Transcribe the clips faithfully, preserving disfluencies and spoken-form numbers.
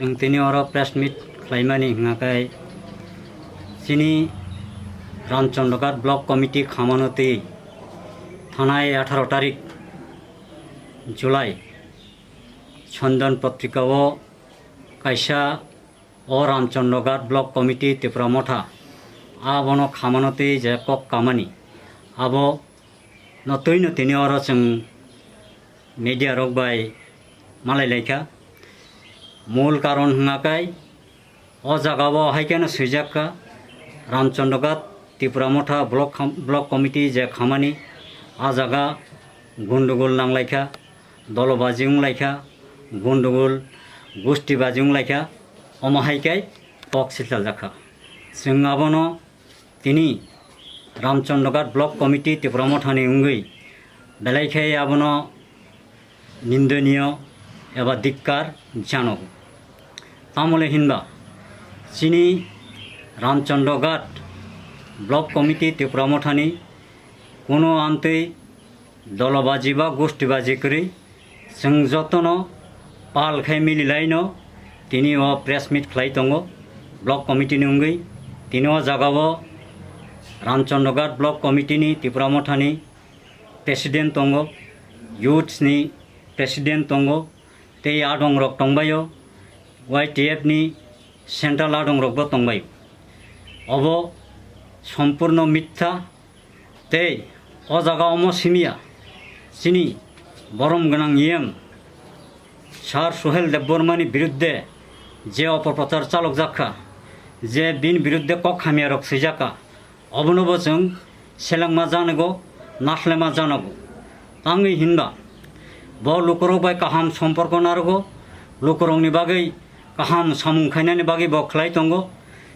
Chwng tini oro press meet khlaimani hwnkha khe chini Ramchandroghat Block Committee khamano twi thanai atharo tarik July Chandan Patrika o kaisa o Ramchandroghat Block Committee Tipra Motha abono khamano twi je kok kamani abo no twi no tini oro chwng media rok bai malai laikha. Mul karon hwnkha khe o jaga o hai kheno swijak kha, Ramchandroghat Tipra Motha Block kham-, Block Committee je khamani, a jaga gundugul nang laikha, dolobaji wng laikha, gundugul gustibaji wng laikha, omo hai khe kok sichaljak kha. Chwng abono tini Ramchandroghat Block Committee Tipra Mothani wngwi belai khe abono nindoniyo eba dikkar janogo. Tamole hinba chini Ramchandroghat Block Committee Tipra Mothani kuno amtwi dolobaji ba gustibaji kwrwi chwng jotono pal khe mililaino tini o press meet khlai tongo block committee ni wngwi. Tini o jaga o Ramchandroghat Block Committee ni Tipra Mothani president tongo, youths ni president tongo, tei adong rok tongbaio, Y T F ni central adong rok bo tongbaio. Obo sompurno mitha. Tei o jaga omo simiya chini borom gwnang E M Sir Suhel Debbarmani birudde je opoprochar chalokjak kha, je bini birudde kok hamya rok swijak kha, obono bo chwng selengma janogo, naslema janogo. Tangwi hinba bo lukurok bai kaham somporko narwgo, lukurokni bagwi kaham samung khainani bagwi bo khlai tongo.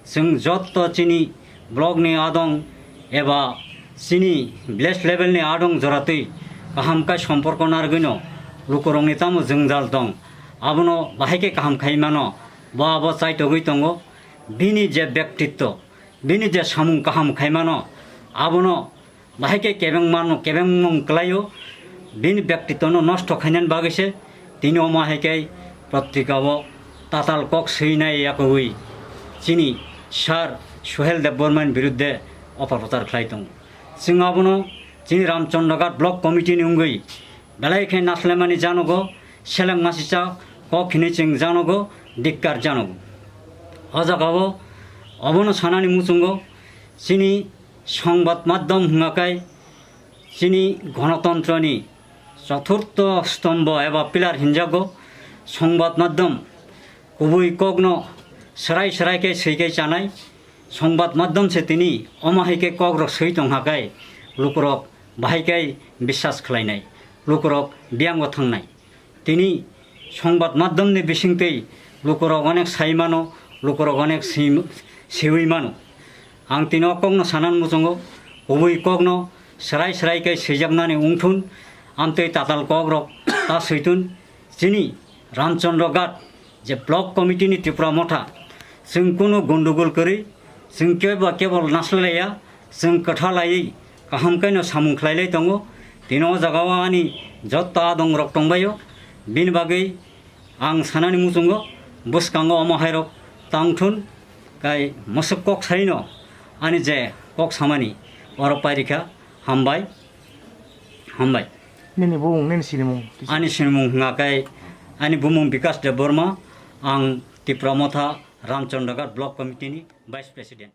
Chwng jotto chini block ni adong eba chini village level ni adong joratwi kaham khe somporko narwgwino lukurokni tamo jwngjal tong, abono bahai khe kaham khai mano, bo abo chaitogwi tongo. Bini je bektitto, bini je samung kaham khai mano, abono bahai khe kebeng mano, kebeng mung kwlaio, bini bektitwno nosto khainani bagwi se tini omo hai khe patrika o tatal kok swinai yakogwi chini Sir Suhel Debbarmani birudde opoprochar khlai tongo. Chwng abono chini Ramchandroghat Block Committee ni wngwi belai khe naslemani janogo, seleng masicha kok hinwi chwng janogo, dikkar janogo. O jaga o obono sanani muchungo chini Songbad maddhom hwnga khe chini gonotontroni choturtho stombho eba pillar hinjago. Songbad maddhom kubui kokno swrai swrai khe swi khe chanai. Songbad maddhom se tini omo hai khe kokrok swi tong ha khe lukurok bahai khe biswas khlainai, lukurok biyango thangnai. Tini songbad maddhomni bisingtwi lukurok onek sai mano, lukurok onek si-, siwi mano. Ang tini o kokno sanani muchungo, kubui kokno swrai swrai khe swijaknani wngthun, amtwi tatal kokrok ta switun. Chini Ramchandroghat je block committee ni Tipra Motha, chwng kunu gondogol kwrwi, chwng kebo kebol naslaiya, chwng kwtha laiwi kaham khe no samung khlai lai tongo. Tini o jaga o ani jotto adong rok tongbaio, bini bagwi ang sanani muchungo bwskango omo hai rok tangthun, kai mwswk kok sai no ani je kok samani oro pairikha. Hambai, hambai. Nini bumung, nini sinimung? Ani sinimung hwnga khe ani bumung Bikas Debbarma, ang Tipra Motha Ramchandroghat Block Committee ni Vice President.